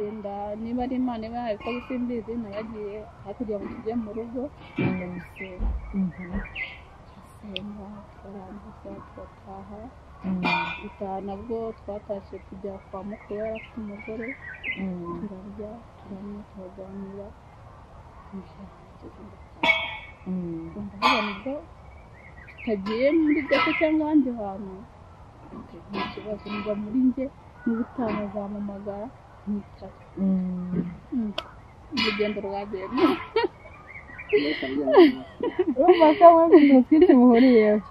Ndagenda, niba ari Imana iba yabikoze simbizi, naragiye aho kugira ngo tujye mu rugo njya gusenga. Turasenga turarangiza turataha. Gutaha nabwo twatashye tujya kwa mukuru, yari afite umugore, turarya turanywa turaganira, ndataha. Ndavuga nibwo tutagiye muri gato cyangwa ahandi hantu nta kibazo, niba muri njye n'ubutaha azampamagara nitaba. Urugendo rwagenda. Urumva ko wowe utuntu twinshi muhuriyeho,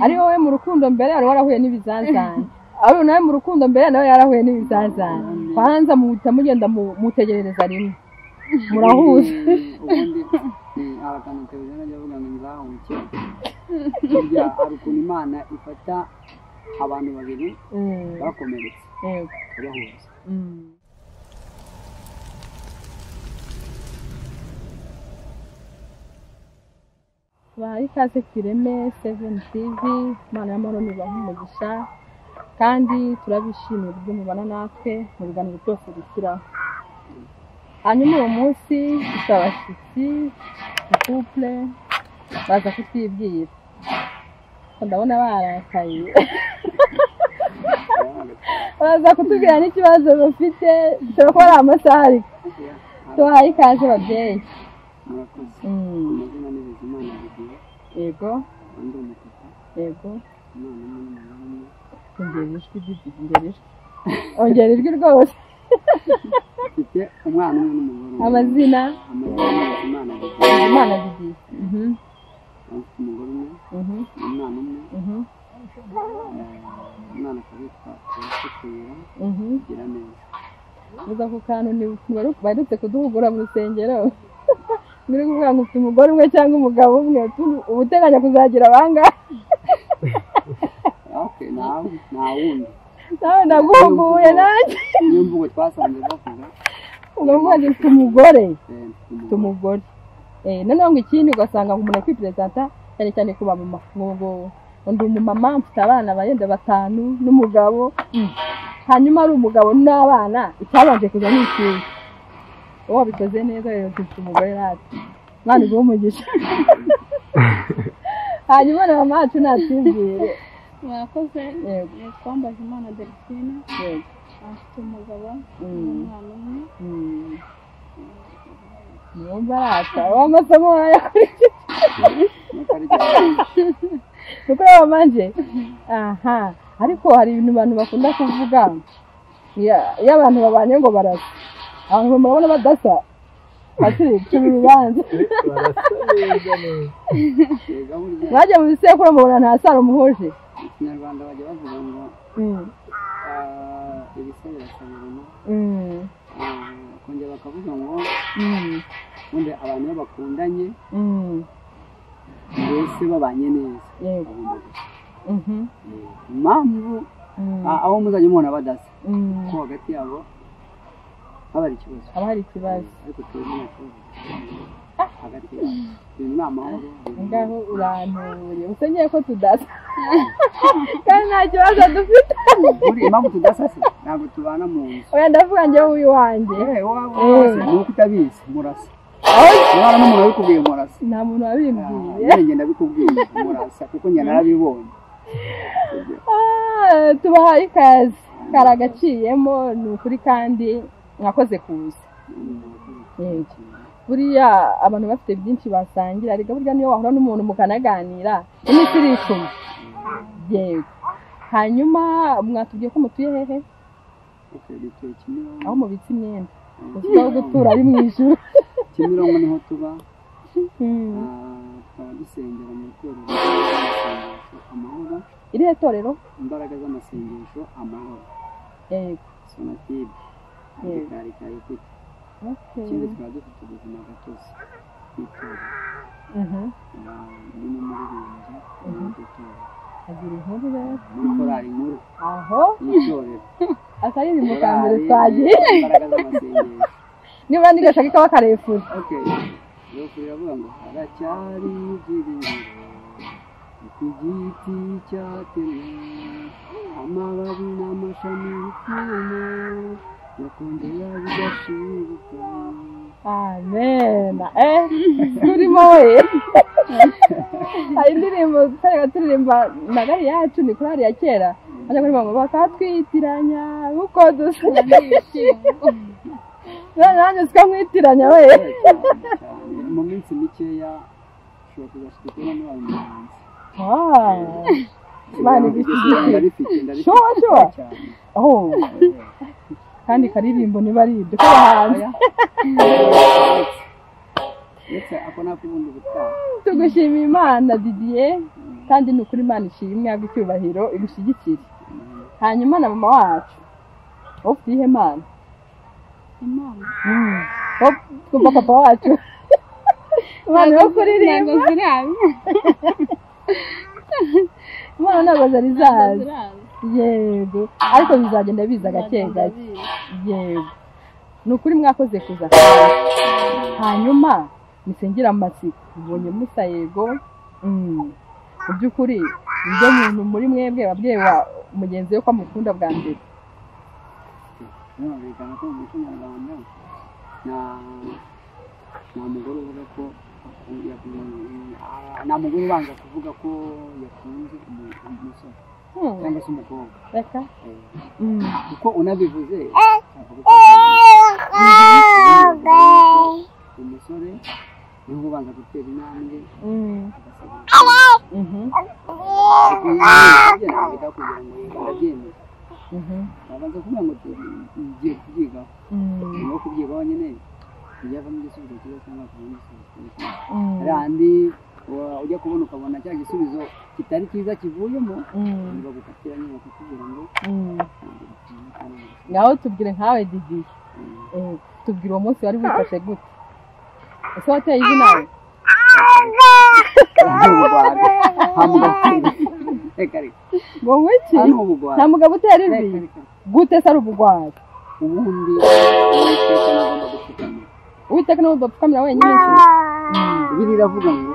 ari wowe mu rukundo mbere wari warahuye n'ibizazane, ari nawe mu rukundo mbere nawe yarahuye n'ibizazane. Kwanza muhita mugenda mutegerereza rimwe murahuza. Ubundi abakantu televiziyo najya avuga ngo nzahuke, burya hari ukuntu Imana ifata abantu babiri bakomeretse ikabahuza. Bahaye ikaze ku Ireme 7 TV, Imana y'amahoro nibahe umugisha, kandi turabishimiye uburyo mubana natwe mu biganiro byose dushyiraho. Hanyuma uwo munsi dufite abashyitsi couple baza kutwibwira, ndabona barakaye, baza kutubwira n'ikibazo bafite, bishobora kuba ari amasaha ariko tubahaye ikaze babyeyi. Murakoze. Amazina ni Bizimana Didier. Yego. Ndi umupapa. Yego. Umwana umwe n'umugore umwe. Ongera ijwi Didi, ongera ijwi. Ongera ijwi rwose. Mfite umwana umwe n'umugore umwe. Amazina? Amazina ni Bizimana Didier. Bizimana Didier. Mfite umugore umwe. Umwana umwe. Umwana akaba yitwa Uwase Giraneza. Uza ku kantu baherutse kuduhugura mu rusengero. Muri kuvuga ngo ufite umugore umwe cyangwa umugabo umwe, uba uteganya kuzagira abangahe? Okay, nawe nta wundi. Nawe ndaguhuguye nanjye. Niyo mvugo twasanze bavuga. Ubwo mvuga ufite umugore. Ufite umugore. Noneho ngo ikindi ugasanga umuntu ari kwiperezanta cyane cyane ku bamama, ngo ndi umumama mfite abana barenze 5 n'umugabo. Hanyuma ari umugabo n'abana, icyabanje kuza ni ikintu. Wowe wabikoze neza rero, ufite umugore natwe. Imana iguhe umugisha. Hanyuma na mama wacu natwibwire. Murakoze. Nitwa Mbazimana Delphine. Afite umugabo n'umwana umwe. Niyo arata wowe amasomo wayakurikije nuko wabanje. Aha, ariko hari ibintu abantu bakunda kuvuga iyo abantu babanye ngo barasa, abantu murabona badasa, bakiri cumi urubanza mwajya mu bisekuru mubona nta saro muhuje. Mu Kinyarwanda bajya bavuga ngo ibisa birasabirana, bakongera bakavuga ngo ubundi abantu iyo bakundanye mbese babanye neza bagomba gusa. Impamvu aho muzajya mubona badasa ko hagati yabo haba hari ikibazo, haba hari ikibazo, ariko twebwe nta kibazo hagati yabo, ibintu ni amahoro. Ngaho urantuye usenyeye ko tudasa kandi nta kibazo dufite. Buri impamvu tudasa se ntabwo tubana mu nzu. Oya ndavuga njyewe uwanjye. Wowe ni uko utabizi murasa. Niba n'umuntu wabikubwiye murasa. Nta muntu wabimbwiye. Njye ndabikubwiye murasa kuko njye narabibonye. Tubahaye ikaze, kari agaciyemo ni ukuri kandi mwakoze kuza. Buriya abantu bafite byinshi basangira, ariko burya niyo wahura n'umuntu mukanaganira iminsi iricuma. Yego. Hanyuma mwatubwiye ko mutuye hehe? Aho mubitse imyenda. Ushobora gutura ari mu ijuru. Kimironko niho tuba. Tukaba dusengera mu itorero ry'amasengesho amahoro. Irihe torero? Imbaraga z'amasengesho amahoro. Yego. Sonatube. Gikari cya Equity. Ikindi tukaba dufite ubuzima gatozi bw'itorero. Ndi n'umuririmbyi w'iryo torero. Agira inkuru rero. Muri korali nkuru. Aho? Y'itorero. Akaririmbo ka mbere twagiye. Imbaraga z'amasengesho. Niba ndigashaka ikaba karefura. Okay. Yo iravuga ngo haracyari ibyiringiro ku giti cyatemwe, amababi n'amashami byuma, Yakongera bigashibuka. Amen. Turimo we. Hari indirimbo twajyaga turirimba magari yacu ni korali ya kera. Bajya kuririmba ngo bakatwitiranya uko dusa. Nanjye sikamwitiranya we. Mu minsi mikeya ushobora kuzashika kubona n'abantu umuhanzi. Imana igushyigikire. Sure. Oh. Kandi karirimbo niba ari ibyo ko bahanze. Ndetse ako nakubundi ubutaha. Tugushima Imana Didier, kandi ni ukuri Imana ishimwe yagucyubahiro igushyigikire. Hanyuma na mama wacu ufite iyihe Mana? Imana. Twumva papa wacu. Imana yo kuririmba. Imana ntabwo zari zaza. Yego, ariko bizagenda biza gake gake. Yego. Ni ukuri mwakoze kuza. Hanyuma nisengera amatsiko ubonye Musa yego. Mu by'ukuri ibyo muntu muri mwebwe wabwiye wa mugenzi we ko amukunda bwa mbere. Birumvikana ko mu muco nyarwanda nta mugore uvuga ko nta mugore ubanza kuvuga ko yakunze umusore cyangwa se umukobwa. Reka. Kuko unabivuze umusore niwe ubanza gutera intambwe agasaba kugira ngo ndabyemeye. Babanza kuvuga ngo tugiye kubyigaho. Nyuma yo kubyigaho nyine ujyavamo igisubizo cyiza cyangwa hakavamo igisubizo kitari cyiza. Hari ahandi ujya kubona ukabona cya gisubizo kitari cyiza kivuyemo, bagukatira nyine bakakubwira ngo ngaho tubwire nkawe Didier. Tubwire uwo munsi wari wifashe gute? Ese wateye ivi nawe? Ngo ngwiki? Nta mugabo utera ivi? Gute se ari ubugwari? Ubundi Uwiteka agomba gupfukamira. Uwiteka niwe udapfukamira wenyine se? Bibiliya iravuga ngo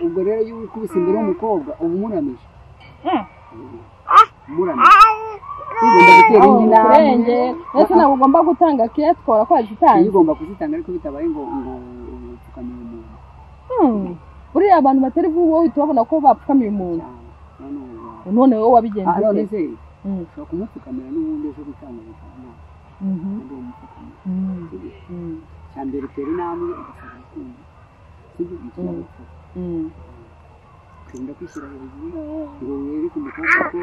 ubwo rero iyo wikubise imbere y'umukobwa uba umuramije. Umuramije. Ugomba gutera indi ntambwe. Ese ntabwo ugomba gutanga keya twora ko wazitanze? Ugomba kuzitanga ariko bitabaye ngo upfukamire umuntu. Buriya abantu batari vuba wowe uhita ubabona ko bapfukamiye umuntu. None wowe wabigenze ute? None se ushobora kumupfukamira n'ubundi ejo gutanga ubuzima. Ntabwo umupfukamira. Icya mbere utera intambwe ugasaba urukundo. Sibyo? Ikinyabupfura. Ukirinda kwishyira hejuru ngo wereke umukobwa ko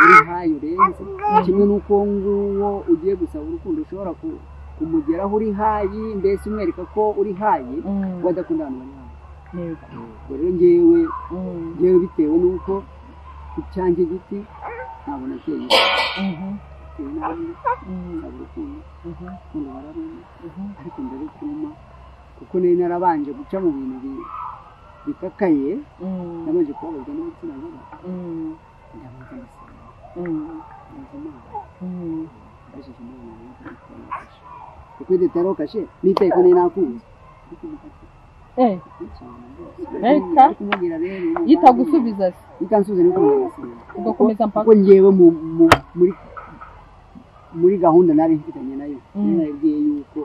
uri hayi urenze. Kimwe n'uko nguwo ugiye gusaba urukundo ushobora kumugeraho uri hayi, mbese umwereka ko uri hayi, we adakunda abantu bari hayi. Ubwo rero ngewe bitewe n'uko ku cyanjye giti ntabwo nateye ivi. Nateye intambwe nsaba urukundo, urukundo bararuma ariko ndarukuma kuko nari narabanje guca mu bintu bikakaye, nabanje kubabazwa n'igitsina gore, ndabanza ndasenga, ndaza Imana, mbajije Imana rero kuko iyo kashe nitaye ko nari nakunze ariko mukatira. Reka yitagusubiza se? Itansubiza niko ndasenga. Ugakomeza mpaka. Kuko ngewe muri gahunda nari mfitanye nayo, naribwiye yuko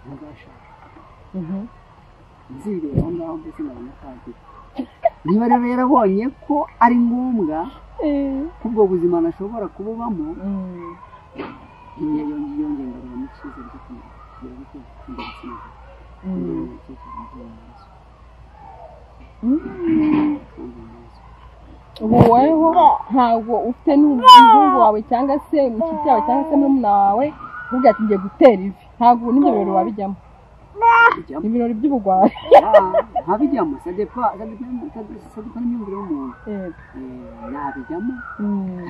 ntazashaka. Nzireba aho ngaho mbese nkabona kagira. Niba rero yarabonye ko ari ngombwa ko ubwo buzima nashobora kububamo, yongeye ngaruramo icyizere cyo kugira ngo gukunda igitsina gore. Ubu weho ntabwo ufite n'umuhungu wawe cyangwa se inshuti yawe cyangwa se murumuna wawe uvuga ati ngiye gutera ivi, ntabwo n'ibyo birori wabijyamo. Ibirori by'ubugwari ntabijyamo, sadepa n'imyumvire y'umuntu nabijyamo,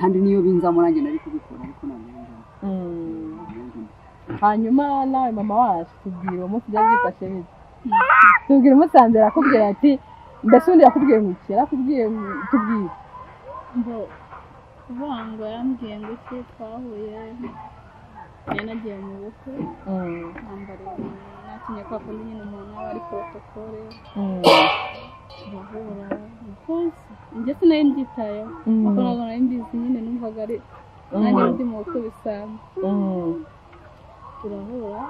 kandi niyo binzamo nanjye nari kubikora ariko ntabwo nabijyamo. Hanyuma nawe mama wacu tubwira uwo munsi byari byifashe bite? Tubwira umunsi wa mbere akubwira ati mbese undi yakubwiye ngo iki? Yarakubwiye tubwire. Ngo kuvuga ngo yambwiye ngo iki, twahuye yanagiye mu bukwe, nambara nakinye kwa kundi nyine umuntu aba ari protokole, turahura Njye sinari mbyitayeho kuko ntabwo nari mbizi nyine numvaga ari nanjye ndi mu bukwe bisanzwe. Turahura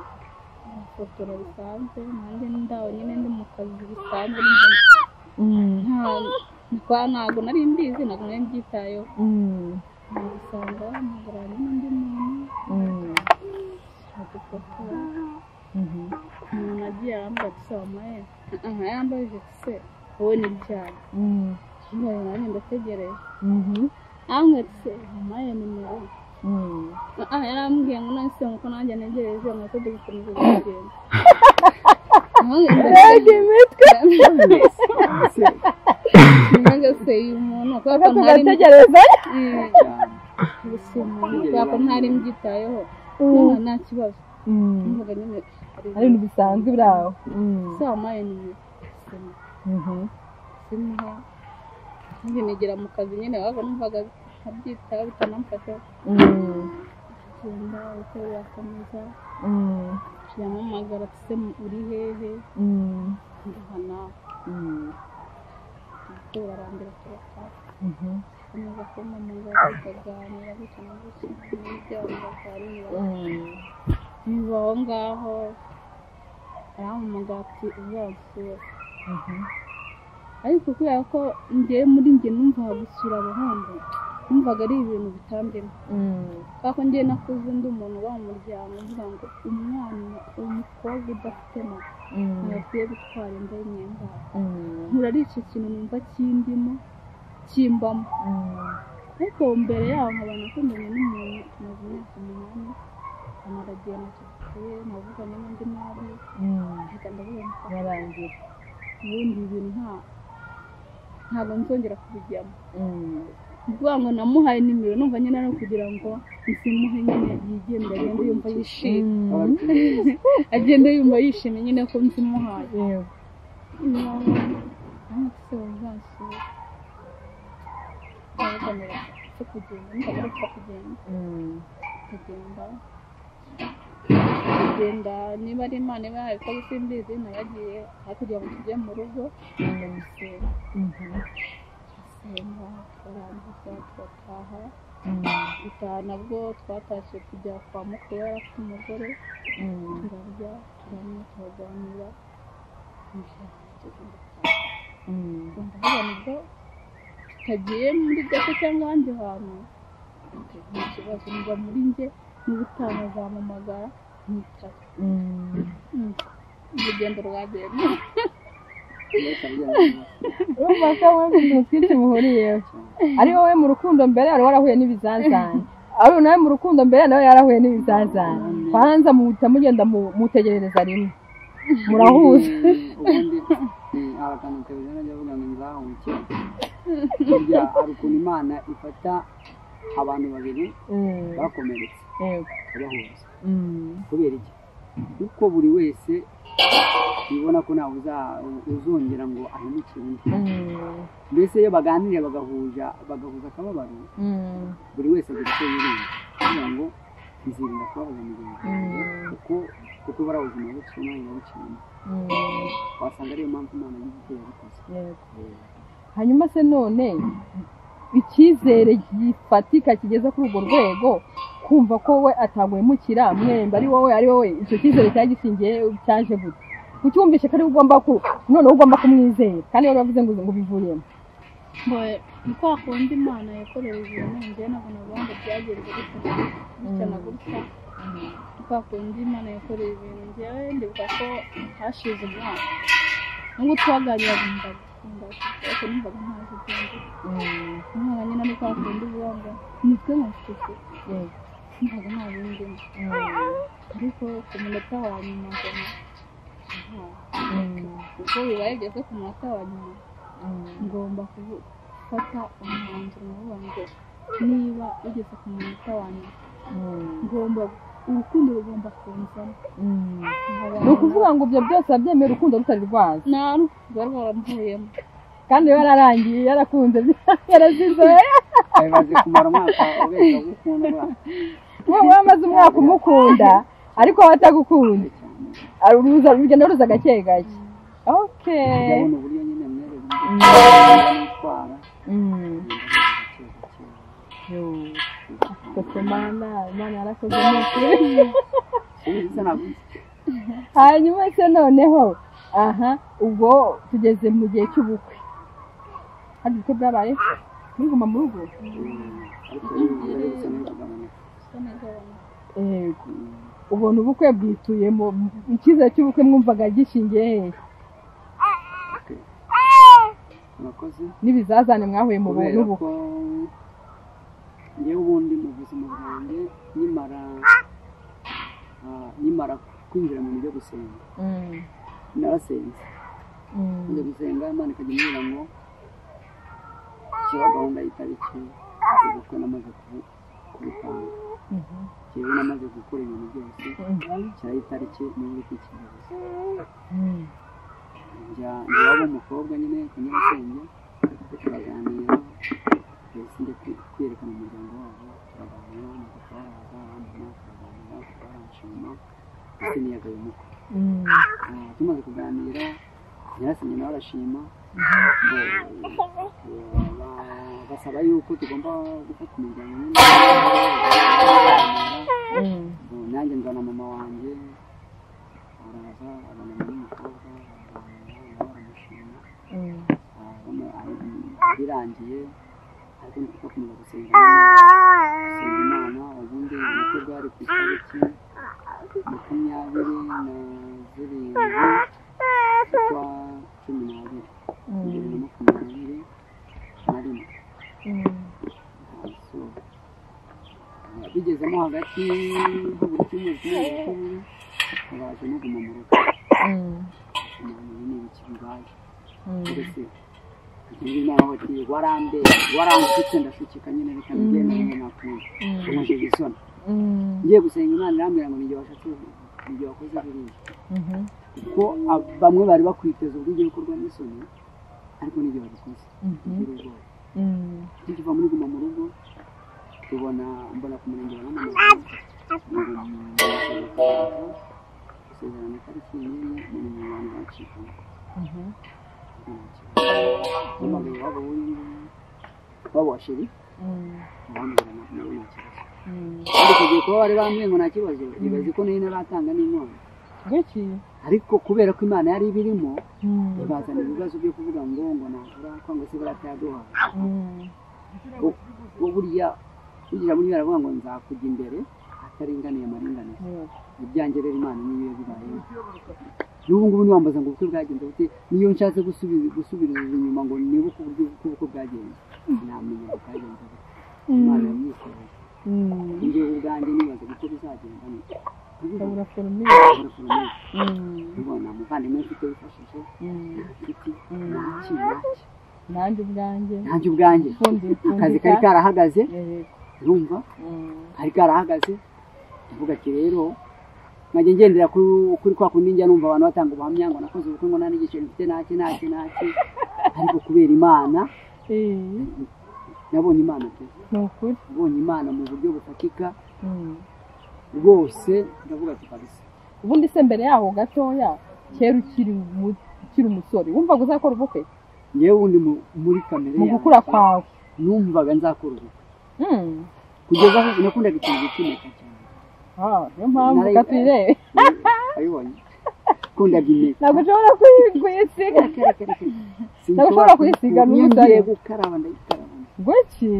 arafotora bisanzwe nanjye ndaho nyine ndi mu kazi bisanzwe ntabwo nari mbizi ntabwo nari mbyitayeho. Usanga mpagararanye n'undi muntu aradufotora. Umuntu agiye arambwira ati se wamaye yarambajije ati se wowe ni ryari? Nanjye ndategereje. Arambwira ati se wamaye nimero? Yarambwiye ngo nahise nkuko nanjye ntegereje ngo tujye gukomeza kugenda. Mbega imitwe! Mbega se uyu muntu kubera ko ntari mbyitayeho nta kibazo. Numvaga nyine ari ibintu bisanzwe biri aho. Se wamaye nimero? Simuha. Nanjye nigera mu kazi nyine ahubwo numvaga ntabyitayeho bitanamfasheho. Tugenda ubukwe burakomeza. Yampamagara ati se uri hehe? Ndaha nawe. Ubukwe burarangira turataha. Komeza kumpamagara tukaganira gutya na gutya n'ibyo bakaganira. Biba aho ngaho arampamagara ati uzansure. Ariko kubera ko njyewe muri njye numvaga gusura abahungu numvaga ari ibintu bitandimo. Kubera ko njyewe nakuze undi muntu uba mu muryango mvuga ngo umwana umukobwa udafite mama ntabwo gutwara inda y'imyenda. Nkura ari icyo kintu numva kindimo kimbamo. Ariko mbere yaho nkaba nakundanye n'umuntu tumaze imyaka 8 anaragiye ntacyo navuganye n'undi nabi reka ndavuga ngo yarangira ubundi ibintu ntabwo nzongera kubijyamo. Kuvuga ngo namuhaye nimero numva nyine ari ukugira ngo nsimuhe nyine yigende agende yumva yishimye. Agende yumva yishimye nyine ko nzimuhaye. Se uzansura. Ndavuga ngo kugenda ndapfa kugenda. Kugenda niba ari Imana iba yabikoze simbizi naragiye hakurya ngo tujye mu rugo ndamusenga. Turasenga turarangiza turataha. Gutaha nabwo twatashye tujya kwa mukuru yari afite umugore. Turarya turanywa turaganira. Ndavuga nibwo tutagiye muri gato cyangwa ahandi hantu nta kibazo niba muri njye n'ubutaha azampamagara nitaba. Urugendo rwagenda. Urumva ko wowe utuntu twinshi muhuriyeho. Ari wowe mu rukundo mbere wari warahuye n'ibizazane. Ari nawe mu rukundo mbere nawe yarahuye n'ibizazane. Kwanza muhita mugenda mutegerereza rimwe. Murahuza. Ubundi abakantu televiziyo najya avuga ngo nzahuke. Burya hari ukuntu Imana ifata abantu babiri bakomeretse ikabahuza. Kubera iki? Kuko buri wese yibona ko ntawe uzongera ngo ahemukire undi. Mbese iyo baganiriye bagahuza akababaro, buri wese agira icyo yirinda kugira ngo nzirinda kubabaza mugenzi wanjye kuko bari ubuzima buciye nanjye nabuciyemo. Wasanga ariyo mpamvu Imana yagize icyo yabikoze. Hanyuma se none icyizere gifatika kigeze kuri urwo rwego kumva ko we ataguhemukira mwemba ari wowe icyo cyizere cyagishingiye cyaje gute? Kucyumvishe ko ari ugomba ku noneho ugomba kumwizera kandi wari wavuze ngo bivuyemo. Ni kwa kundi Imana yakoreye ibintu njyewe ntabwo navuga ngo byagenze gutya na gutya. Ni kwa kundi Imana yakoreye ibintu njyewe ndibuka ko hashize umwaka nubwo twaganiraga ndagukunda ariko numvaga ntazi ibyo. Umwana nyine ni kwa kundi uvuga ngo nitwe nka numvaga nta bindi ariko ku munota wa nyuma mbona kuko bibaye bigeze ku munota wa nyuma ngomba gufata umwanzuro uvuga ngo niba ugeze ku munota wa nyuma ngomba urukundo rugomba kunzamo. Ni ukuvuga ngo ibyo byose wabyemeye urukundo rutari rwaza. Nta rwari rwaramvuyemo. Kandi yararangiye yarakunze yarazize. Abimaze kumara umwaka ubeshya gukunda. Wowe wamaze umwaka umukunda ariko we atagukunda. Rugenda ruza gake gake. Okay. Ndabona uburyo nyine mwereka. Nitwara. Imana yarakoze neza. Hanyuma se noneho aha ubwo tugeze mu gihe cy'ubukwe. Hari ubukwe bwabaye muri guma mu rugo. Yego. Ubona ubukwe bwituyemo icyizere cy'ubukwe mwumvaga gishingiye hehe? Murakoze. N'ibizazane mwahuye mu n'ubukwe. Njyewe ubundi mu buzima bwanjye nkimara kwinjira mu byo gusenga narasenze njya gusenga Imana ikajya imbwira ngo shyiraho gahunda y'itariki ubukwe namaze kubipanga njyewe namaze gukora ibintu byose shyiraho itariki niba uri kwikingiriza njya iwabo w'umukobwa nyine ku nyirasenge turaganira mbese njya kwerekana umuryango wabo turaganira na papa baraza arambona turaganira papa aranshima ndetse niyagaye umukwe. Tumaze kuganira nyirasenge nawe arashima basaba yuko tugomba gufata imiryango nyine nanjye nzana mama wanjye araza abona n'umukobwa baraganira nawe aramushima birangiye ariko bakomeza gusenga Imana. Ubundi ubukwe bwari ku itariki 27 z'ukwa 12 2021. Bigezemo hagati buri cyumweru kimwe baje no guma mu rugo. Umuntu ni ibiki bibaye ndetse Imana bati warambe waranshutse ndashukika nyine reka ngende nyine nakunda nkomeje isoni ngiye gusenga Imana irambwira ngo nijye washatse nijye wakoze biriya kuko bamwe bari bakwiteza ubwo ugiye gukorwa n'isoni ariko nijye wabikoze tukiva muri guma mu rugo tubona mbona ku murenge wa Namama isezerano itariki n'iyi mu bantu bacikamo umugabo wabo wabo wa sheri bambwira nawe nta kibazo ariko igihe kuba bari bambwiye ngo nta kibazo ibaze ko nari naratanga n'inkongi ariko kubera ko Imana yari ibirimo ibazana ibibazo byo kuvuga ngo ngo ntabura ngo se baratayaduhaye burya ugira muri baravuga ngo nzakujya imbere ataringaniye amaringaniye ibyanjye rero Imana niyo bibayeho. N'ubu ngubu niwambaza ngo ubukwe bwagenze bute niyo nshatse gusubiriza inyuma ngo nibuke uburyo ubukwe bwagenze sinamenya ngo bwagenze bute. Imana yamwikoreye njyewe ubwanjye nibaza uko bizagenda ukabura foromire ubona umuvandimwe mfite wifashije inshuti ntaki nanjye ubwanjye akazi kari karahagaze urumva kari karahagaze ndavuga ati rero nkajya ngendera kuri kwa kundi njya numva abantu batanga ubuhamya ngo nakoze ubukwe ngo nta n'igiceri mfite naki naki naki ariko kubera Imana nabonye Imana pe nabonye Imana mu buryo bufatika rwose ndavuga ati kabisa. Ubundi se mbere yaho gatoya kera ukiri umusore wumvaga uzakora ubukwe? Njyewe ubundi muri kamere mu gukura kwawe numvaga nzakora ubukwe kugeza aho nakundaga ikintu gitumeka cyane. Niyo mpamvu katuyirebe ayibonye kundaga impeta ntabwo ushobora kuyisiga ntabwo ushobora kuyisiga n'umusore gukaraba ndayikaraba gutya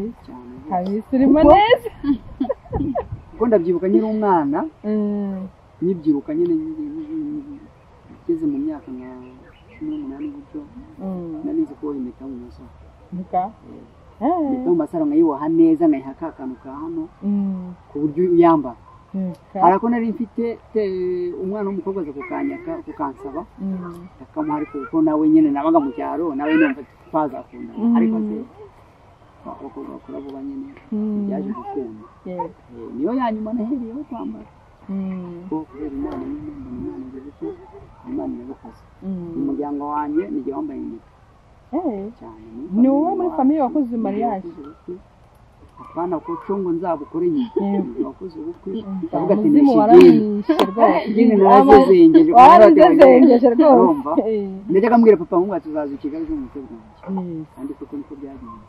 kabisa urimo neza kuko ndabyibuka nkiri umwana nyibyiruka nyine ngeze mu myaka nka 18 gutyo nari nzi ko impeta mu masaro impeta mu masaro nkayiboha neza nkayiha ka kantu ka hano ku buryo uyambara hari ako nari mfite umwana w'umukobwa aza kukanyaka kukansaba ndakamuha ariko kuko nawe nyine nabaga mu cyaro nawe numva twazakundana ariko se abakobwa bakora vuba nyine byaje gukunda niyo ya nyuma nahereyeho kwambara kuko kubera Imana nyine mbona Imana igeze ko Imana irabikoze umuryango wanjye nijye wambaye impeta cyane ni wowe muri famiye wakoze mariage Apana ko ngo nzabukore nyine wakoze ubukwe avuga ati nishye narazezengeje warazezengeje rwose. Najyaga mbwira papa ngo tuzaza i Kigali zo mu bukwe bwanjye, kandi koko niko byagenze.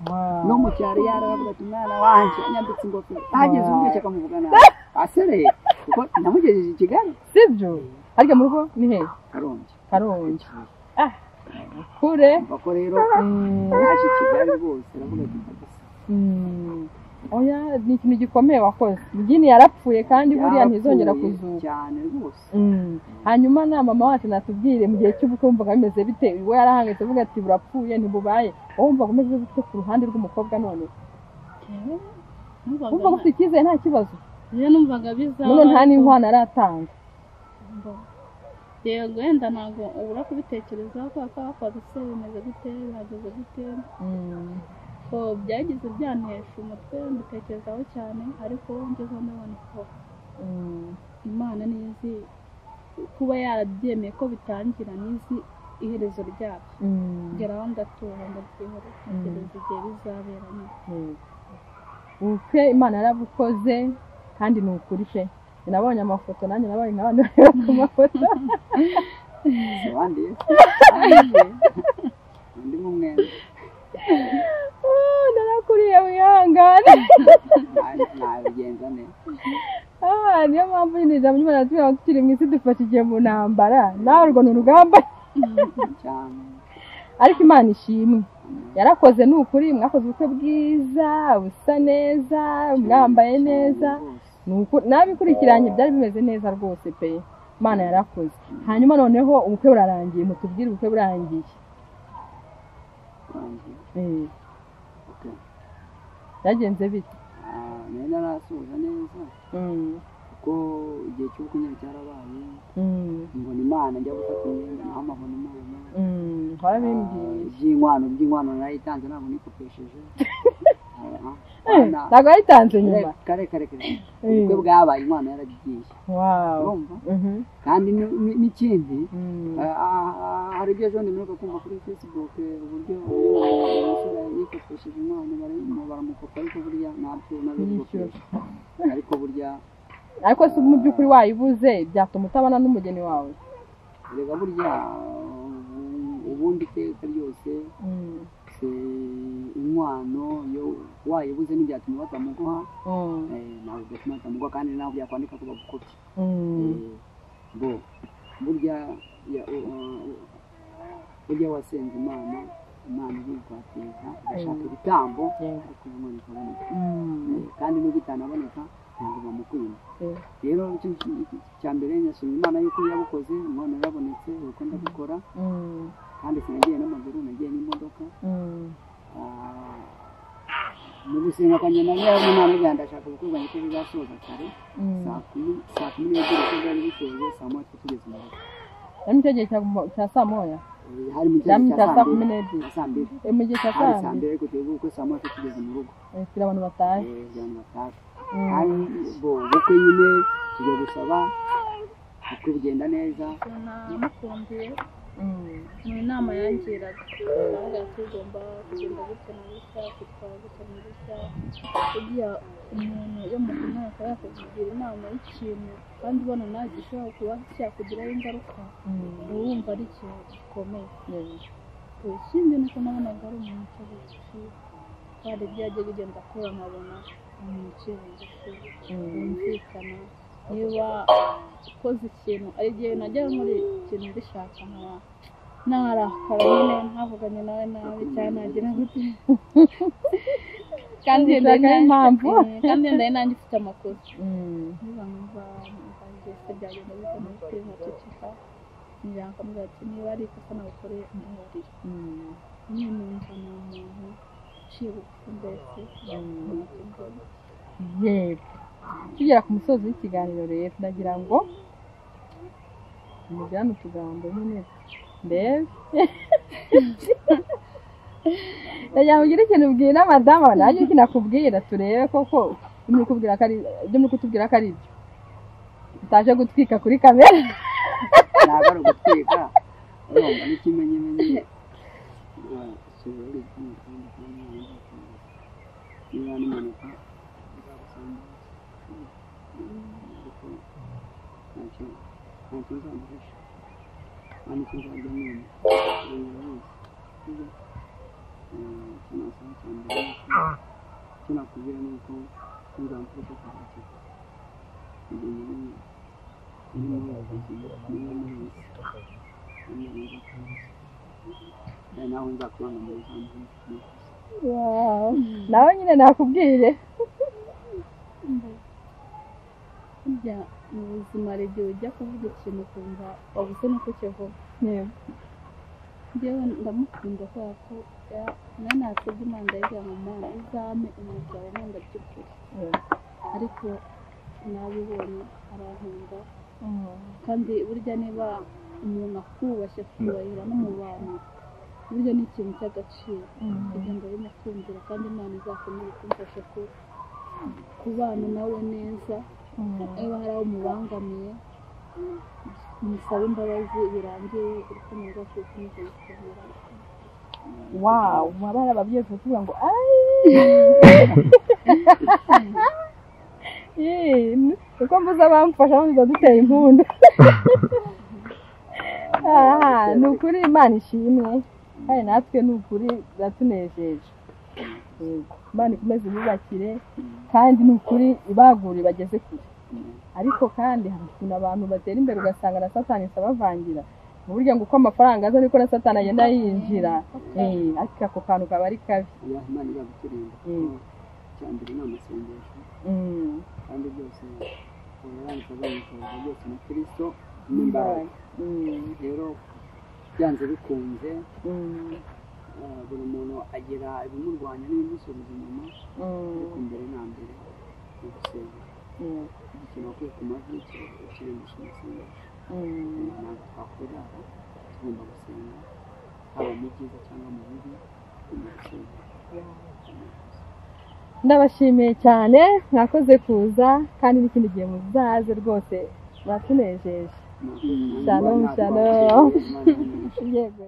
No mu cyaro yaravuga ati umwana wanjye anyambitse ingofero, hageze umwica akamuvuga nabi asereye kuko namugejeje i Kigali. Sibyo? Ariko mu rugo ni he? Karongi. Karongi. Ah, kure. Bako rero yaje i Kigali rwose aravuga ati kabisa. Oya, ni ikintu gikomeye wakoze. Mugini yarapfuye kandi buriya ntizongera kuzuka cyane rwose. Hanyuma na mama wacu natubwire mu gihe cy'ubukwe wumvaga bimeze bite? We yarahangayitse avuga ati burapfuye ntibubaye. Wowe wumvaga umeze gute ku ruhande rw'umukobwa none? Wumvaga ufite icyizere nta kibazo? Njye numvaga bizaba. None nta n'inkwano aratanga. Yego wenda ntabwo ubura kubitekerezaho kubera ko bakoze se bimeze gute, bihagaze gute. Ko byagize byantesha umutwe mbitekerezaho cyane, ariko ngezeho ndabona ko Imana nizi kuba yarabyemeye ko bitangira, nizi iherezo ryabyo. Ngeraho ndatura ndabyihorera ntegereza igihe bizabera nyine. Ubukwe Imana yarabukoze kandi ni ukuri pe. Nabonye amafoto nanjye nabaye nk'abandi bareba ku mafoto. Abandi undi nk'umwenda. Narakuriye wihangane. Nabigenza neza. Niyo mpamvu nyine ijambo ry'Imana ritubwira ngo tukiri mu isi dufashe igihe mu ntambara, nawe urwo ni urugamba cyane. Ariko Imana ishimwe yarakoze, ni ukuri mwakoze ubukwe bwiza busa neza, mwambaye neza, nabikurikiranye byari bimeze neza rwose pe. Imana yarakoze. Hanyuma noneho ubukwe burarangiye, mutubwire ubukwe burangiye. Byagenze bite? Nari narasoza neza kuko igihe cy'ubukwe nyine cyarabaye, mbona Imana njya gufata imyenda naho mbona Imana. Warabimbwiye. Iby'inkwano narayitanze ntabwo nikopesheje. Ntabwo wayitanze nyuma? Kare kare kare. Ubukwe bwabaye inkwano yaragiye. Wow. Kandi n'ikindi hari ibyo ejo mperuka kumva kuri Facebook uburyo umusore yikopesheje inkwano baramukopa, ariko burya ntabyo nabikopesha. Ariko burya ariko si mu by'ukuri wayibuze byatuma utabana n'umugeni wawe. Rega burya ubundi iteka ryose inkwano yo wayibuze ntibyatuma batamuguha, ntabwo byatuma batamuguha kandi ntabwo byakwandika ko bagukopye. Bo burya burya wasenze Imana, Imana irikwateza igashaka ibitambo ariko inkwano ikaboneka, kandi nubwo itanaboneka ntabwo bamukwima. Rero icya mbere nyashimye Imana yuko yabukoze, inkwano yarabonetse, uko ndabikora kandi sinagiye n'amaguru, nagiye n'imodoka. Mu gusenga kwanjye nari Imana ndashaka ubukwe bwanjye ko buzasoza kare 12:30 ko bwari busoje, saa 1 tugeze mu rugo. Ari mu gihe cya saa 1? Hari mu gihe cya saa 12. Saa 2. Mu gihe cya saa 2 ariko twebwe ubukwe saa 1 tugeze mu rugo. Kugira abantu batahe. Abantu batahe. Kandi bo ubukwe nyine tujya gusaba ubukwe bugenda neza. Namukundiye mu nama yangiraga aravuga ati ugomba kugenda gutya na gutya, kwitwara gutya na gutya. Burya umuntu iyo mukundana akaba yakugira inama y'ikintu kandi ubona nawe gishobora kuba cyakugiraho ingaruka, uba wumva ari ikintu gikomeye. Ikindi ni uko nabonaga ari umuntu uca bugufi, kandi ibyo yagiye bigenda akura nkabona umuntu uciye bugufi wumvikana. Niba ukoze ikintu ari igihe najya muri ikintu mbishaka nkaba narakara nyine ntavuganye nawe nabi cyane nagira gute kandi kandi nanjye mfite amakosa. Niba numva se byagenda bite muri nkaceceka ntiyakamubwira ati niba ari ikosa nagukoreye mbabarira. Nyine numva ni umuntu uciye bugufi mbese. Yego. Tugera ku musozi w'ikiganiro rero ndagira ngo mujyane utugambo nyine ndebe. Ndagira ngo ugire ikintu ubwira madamu, nanjye ikintu nakubwira turebe koko ibyo muri kutubwira ko ari ibyo. Utaje gutwika kuri kamera. Ntabwo ari ugutwika, urumva n'ikimenyimenyi. Niba n'impanuka Ntacyo nzaguhisha, nta n'icyo nzajya mwima, urabizi. Sibyo? Icyo nasaba cya mbere ni uko, icyo nakubwira ni uko nzamfasha cyose azakira. Igihe nyiri muri ubu buzima, niba muri iyi si, niba nawe nzakubona mu buzima. Nawe nyine nakubwire. Burya mu buzima hari igihe ujya kuvuga ikintu ukumva wabuze n'uko ukivuga. Njyewe ndamukunda kubera ko nawe nasabye Imana ndayibwira ngo Mana uzampe umugabo nkunda by'ukuri, ariko nabibonye arankunda. Kandi burya niba umuntu akubashye akubahira no mu bantu, burya ni ikintu cy'agaciro. Ibyo ndabimukundira kandi Imana izakomeze kumfasha kubana nawe neza. Niba hari aho mubangamiye musabe imbabazi birangiye, urukundo rwacu rukomeze gukomera. Wow, abana ababyeyi kuvuga ngo uko mvuze abamfasha bamva duteye impundu. Ni ukuri Imana ishimwe, kandi natwe ni ukuri biratunejeje. Imana ikomeze ibubakire, kandi ni ukuri ibagure bageze kure. Ariko kandi hari ukuntu abantu batera imbere ugasanga na Satani isabavangira, mu buryo ngo uko amafaranga aza niko na Satani agenda yinjira. Ariko ako kantu kaba ari kabi. Imana izaguturinda. Icya mbere ni amasengesho, kandi byose byose na Kristo n'imbaraga. Rero byanze bikunze buri muntu agira ibimurwanya n'ibimusubiza inyuma, ariko mbere na mbere ni ugusenga. Ikintu wakwiye ku mavi ukirengesha amasengesho. Ntabwo twakwirara, tugomba gusenga, haba mu byiza cyangwa mu bibi, tugomba gusenga. Ndabashimiye cyane, mwakoze kuza, kandi n'ikindi gihe muzaze rwose, muratunejeje. Shalom, shalom. Yego.